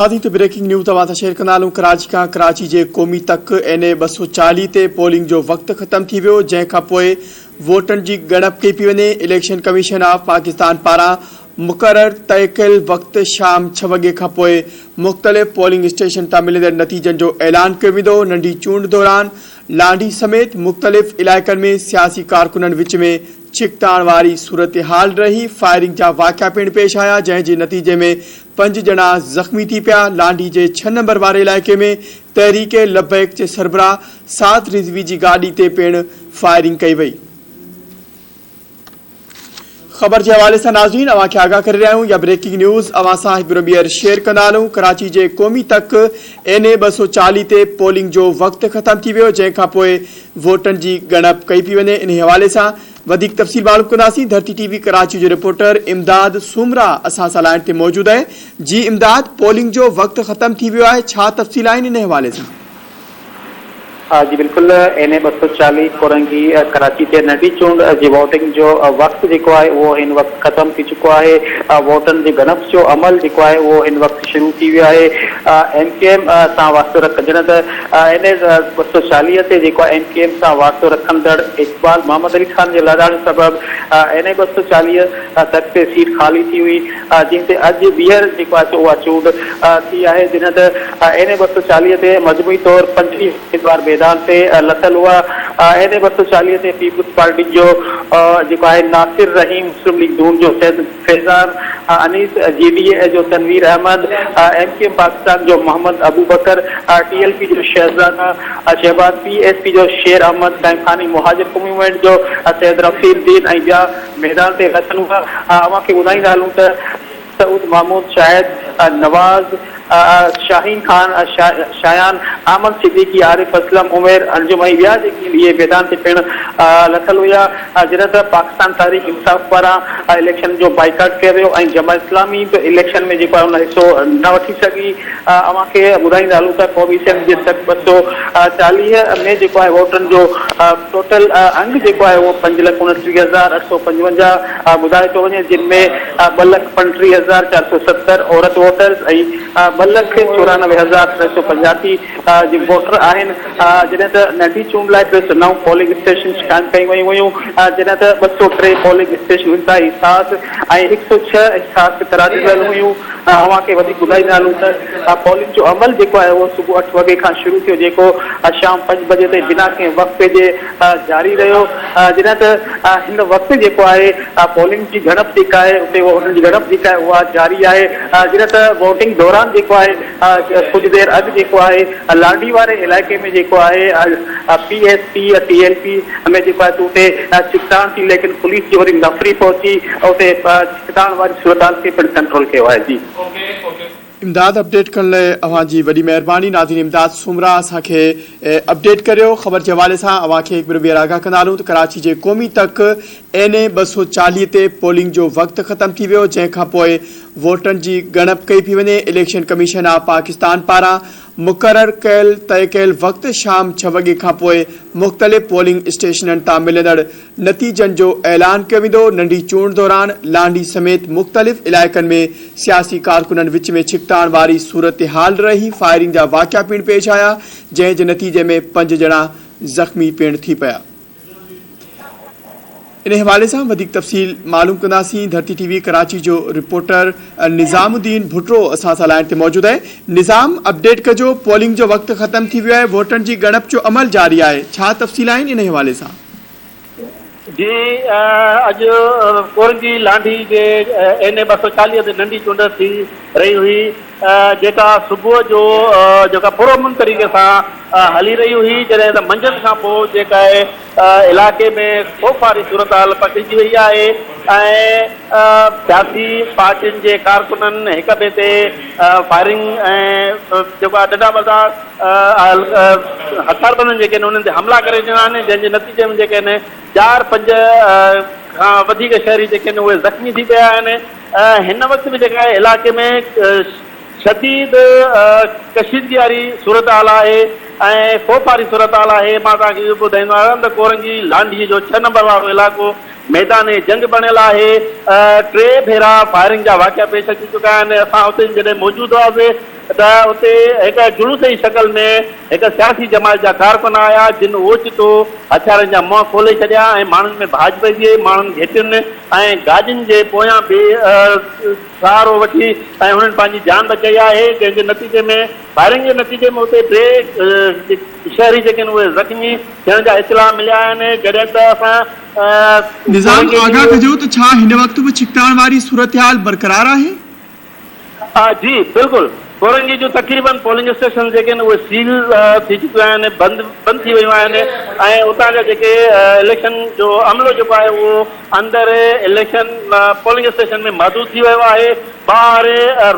ناظرين ته breaking news توهان سان شيئر ڪندا هلون ڪراچي کان ڪراچي جي قومي تڪ اين اي 240 تي پولنگ جو وقت ختم ٿي ويو جنهن کان پوء ووٽن جي ڳڻپ ڪئي پئي وڃي اليڪشن ڪميشن آف پاڪستان پاران مقرر طئي ڪيل وقت شام ڇهه وڳي کان پوء مختلف پولنگ اسٽيشن تان ملندڙ نتيجن جو اعلان ڪيو ويندو ننڍي چونڊ دوران لانڍي سميت مختلف علائقن ۾ سياسي ڪارڪنن وچ ۾ ڇڪتاڻ واري صورتحال رهي، فائرنگ جا واقعا پڻ پيش آيا، جنهن جي نتيجي ۾ پنج ڄڻا زخمي ٿي پيا، لانڍي جي ڇهه نمبر واري علائقي ۾ تحريڪ لبيڪ جي سربراهه سعد رضوي جي گاڏي تي پڻ فائرنگ ڪئي وئي. خبر جي حوالي سان ناظرين اوهان کي آگاهه ڪري رهيا آهيون يا بريڪنگ نيوز اوهان سان هڪ ڀيرو ٻيهر شيئر ڪندا هلون ڪراچي جي قومي تڪ اين اي 240 تي پولنگ جو وقت ختم ٿي ويو جنهن کان پوء ووٽن جي ڳڻپ ڪئي پئي وڃي انهي حوالي سان وڌيڪ تفصيل معلوم ڪنداسين ڌرتي ٽي وي ڪراچي جو رپورٽر امداد سومرا اسان سان لائين تي موجود آهي جي امداد پولنگ جو وقت ختم ٿي ويو آهي ڇا تفصيل آهن انهي حوالي سان. ها جي بلڪل اين اي 240 ڪورنگي ڪراچي تي ننڍي چونڊ جي ووٽنگ جو وقت جيڪو آهي اهو هن وقت ختم ٿي چڪو آهي ووٽن جي ڳڻپ جو عمل جيڪو آهي اهو هن وقت شروع ٿي ويو آهي ايم ڪيو ايم سان واسطو رکندڙ ته اين اي 240 تي جيڪو آهي ايم ڪيو ايم سان واسطو رکندڙ اقبال محمد علي خان جي لاڏاڻي سبب اين اي 240 تڪ تي سيٽ خالي ٿي هئي جنهن تي اڄ ٻيهر جيڪو آهي سو اها چونڊ ٿي آهي جڏهن ته اين اي 240 تي مجموعي طور 25 اميدوار ميدان تي لٿل هئا. اين اي 240 تي پيپلز پارٽي جو جيڪو آهي ناصر رحيم، مسلم ليگ نون جو Syed Faizan Anees, G D A جو Tanveer Ahmed, M Q M Pakistan جو Muhammad Abubakar, T L P جو Shahzada Shahbaz, P S P جو شير احمد قائمخاني، مهاجر قومي موومينٽ جو سيد رفيع الدين ۽ ٻيا ميدان تي لٿل هئا. اوهان کي ٻڌائيندا هلون ته سعود محمود، شاهد نواز، شاهين خان، شايان، احمد صديقي، عارف اسلم، عمير انجم ۽ ٻيا جيڪي آهن اهي ميدان تي پڻ لٿل هيا. جڏهن ته پاڪستان تحريڪ انصاف پاران اليڪشن جو بائيڪاٽ ڪيو ويو ۽ جماعت اسلامي به اليڪشن ۾ جيڪو آهي ان حصو نه وٺي سگهي. اوهان کي ٻڌائيندا هلون ته قومي اسيمبلي جي تڪ 240 ۾ جيڪو آهي ووٽن جو ٽوٽل انگ جيڪو آهي اهو پنج لک اڻٽيهه هزار اٺ سؤ پنجونجاهه ٻڌايو ٿو وڃي جن ۾ ٻه لک پنٽيهه هزار چار سؤ ستر عورت ووٽرز ۽ ٻه لک چورانوي هزار ٽي سؤ پنجاسي جي ووٽر آهن جڏهن ته ننڍي چونڊ لاء ٽي سؤ نو پولنگ اسٽيشنز قائم ڪيون ويون هيون جڏهن ته ٻه سؤ ٽي پولنگ اسٽيشن انتهائي حساس ۽ هڪ سؤ ڇهه حساس قرار ڏنل هيون. اوهان کي وڌيڪ ٻڌائيندا هلون ته پولنگ جو عمل جيڪو آهي اهو صبح اٺ وڳي کان شروع ٿيو جيڪو شام پنج بجي تائين بنا ڪنهن وقفي جي جاري رهيو جڏهن ته هن وقت جيڪو آهي پولنگ جي ڳڻپ جيڪا آهي اتي ووٽن جي ڳڻپ جيڪا آهي اها جاري آهي جڏهن ته ووٽنگ دوران جيڪو آهي ڪجهه دير اڳ جيڪو آهي لانڍي واري علائقي ۾ جيڪو آهي P S P T L P ۾ جيڪو آهي اتي ڇڪتاڻ ٿي ليڪن پوليس جي وري نفري پهچي اتي ڇڪتاڻ واري صورتحال کي پڻ ڪنٽرول ڪيو آهي جي. امداد اپڊيٽ ڪرڻ لاء اوهان جي وڏي مهرباني ناظرين امداد سومرا اسان کي اپڊيٽ ڪريو خبر جي حوالي سان اوهان کي هڪ ڀيرو ٻيهر آگاهه ڪندا هلون ته ڪراچي جي قومي تڪ اين اي 240 تي پولنگ جو وقت ختم ٿي ويو جنهن کان پوء ووٽن جي ڳڻپ ڪئي پئي وڃي اليڪشن ڪميشن آف پاڪستان پاران مقرر ڪيل طئي ڪيل وقت شام ڇهه وڳي کان پوء مختلف پولنگ اسٽيشنن تان ملندڙ نتيجن جو اعلان ڪيو ويندو، ننڍي چونڊ دوران لانڍي سميت مختلف علائقن ۾ سياسي ڪارڪنن وچ ۾ ڇڪتاڻ واري صورتحال رهي، فائرنگ جا واقعا پڻ پيش آيا، جنهن جي نتيجي ۾ پنج ڄڻا زخمي پڻ ٿي پيا. ان حوالي سان وڌيڪ تفصيل معلوم ڪنداسين ڌرتي ٽي وي ڪراچي جو رپورٽر نظام الدين ڀٽو اسان سان لائين تي موجود آهي نظام اپڊيٽ ڪجو پولنگ جو وقت ختم ٿي ويو آهي ووٽن جي ڳڻپ جو عمل جاري آهي ڇا تفصيل آهن ان حوالي سان. جي اڄ ڪورنگي لانڍي جي اين اي 240 تي ننڍي چونڊ ٿي رهي هئي جيڪا صبح جو جيڪا پرامن طريقي سان هلي رهي هئي جڏهن ته منجهند کان پوء جيڪا آهي علائقي ۾ خوف واري صورتحال پکڙجي وئي آهي ۽ سياسي پارٽين جي ڪارڪنن هڪ ٻئي تي فائرنگ ۽ جيڪو آهي ڏنڊا ٻڌا هٿياربندن جيڪي آهن انهن تي حملا ڪري ڏنا آهن جنهن جي نتيجي ۾ جيڪي آهن چار پنج کان وڌيڪ شهري جيڪي آهن اهي زخمي ٿي پيا آهن هن وقت به جيڪا آهي علائقي ۾ شديد ڪشيدگي واري صورتحال آهي ۽ خوف واري صورتحال آهي مان توهان کي اهو به ٻڌائيندو آهيان ته ڪورنگي لانڍي جو ڇهه نمبر وارو علائقو ميدان جنگ بڻيل آهي ٽي ڀيرا فائرنگ جا واقعا پيش اچي چڪا آهن اسان اتي جڏهن موجود هئاسين ته اتي هڪ جلوس جي شڪل ۾ هڪ سياسي جماعت جا ڪارڪن آيا جن اوچتو هٿيارن جا منهن کولي ڇڏيا ۽ ماڻهن ۾ ڀاڄ پئجي وئي، ماڻهن گهٽين ۽ گاڏين جي پويان به سهارو وٺي ۽ انهن پنهنجي جان بچائي آهي جنهن جي نتيجي ۾ فائرنگ جي نتيجي ۾ اتي ٽي شهري جيڪي آهن اهي زخمي ٿيڻ جا اطلاع مليا آهن جڏهن ته اسان نظام آگاهه ڪجو ته ڇا هن وقت به ڇڪتاڻ واري صورتحال برقرار آهي؟ جي بلڪل ڪورنگي جون تقريبن پولنگ اسٽيشن جيڪي آهن اهي سيل ٿي چڪيون آهن بند بند ٿي ويون آهن ۽ اتان جا جيڪي اليڪشن جو عملو جيڪو آهي اهو اندر اليڪشن پولنگ اسٽيشن ۾ محدود ٿي ويو آهي ٻاهر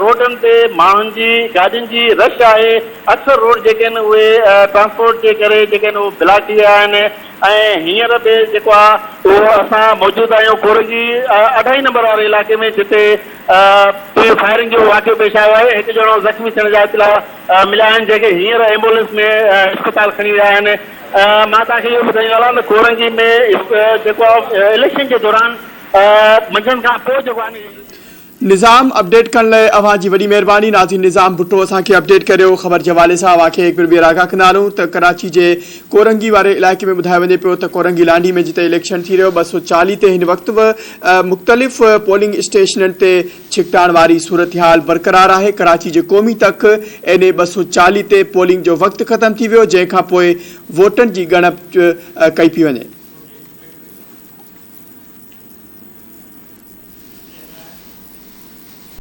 روڊن تي ماڻهن جي گاڏين جي رش آهي اڪثر روڊ جيڪي آهن اهي ٽرانسپورٽ جي ڪري جيڪي آهن اهي بلاڪ ٿي ويا آهن ۽ هينئر به جيڪو آهي اهو اسان موجود آهيون ڪورنگي اڍائي نمبر واري علائقي ۾ جتي به فائرنگ جو واقعو پيش آيو آهي، هڪ ڄڻو زخمي ٿيڻ جا اطلاع مليا آهن جنهن کي هينئر ايمبولينس ۾ اسپتال کڻي ويا آهن. مان توهان کي اهو ٻڌائيندو هلان ته ڪورنگي ۾ جيڪو اليڪشن جي دوران منجهند کان پوء جيڪو آهي. نظام اپڊيٽ ڪرڻ لئه اوهان جي وڏي مهرباني ناظرين نظام ڀٽو اسان کي اپڊيٽ ڪريو خبر جي حوالي سان اوهان کي هڪ ڀيرو ٻيهر آگاهه ڪندا هلون ته ڪراچي جي ڪورنگي واري علائقي ۾ ٻڌايو وڃي پيو ته ڪورنگي لانڍي ۾ جتي اليڪشن ٿي رهيو 240 تي هن وقت به مختلف پولنگ اسٽيشنن تي ڇڪتاڻ واري صورتحال برقرار آهي، ڪراچي جي قومي تڪ اين اي 240 تي پولنگ جو وقت ختم ٿي ويو، جنهن کانپوء ووٽن جي ڳڻپ ڪئي پئي وڃي.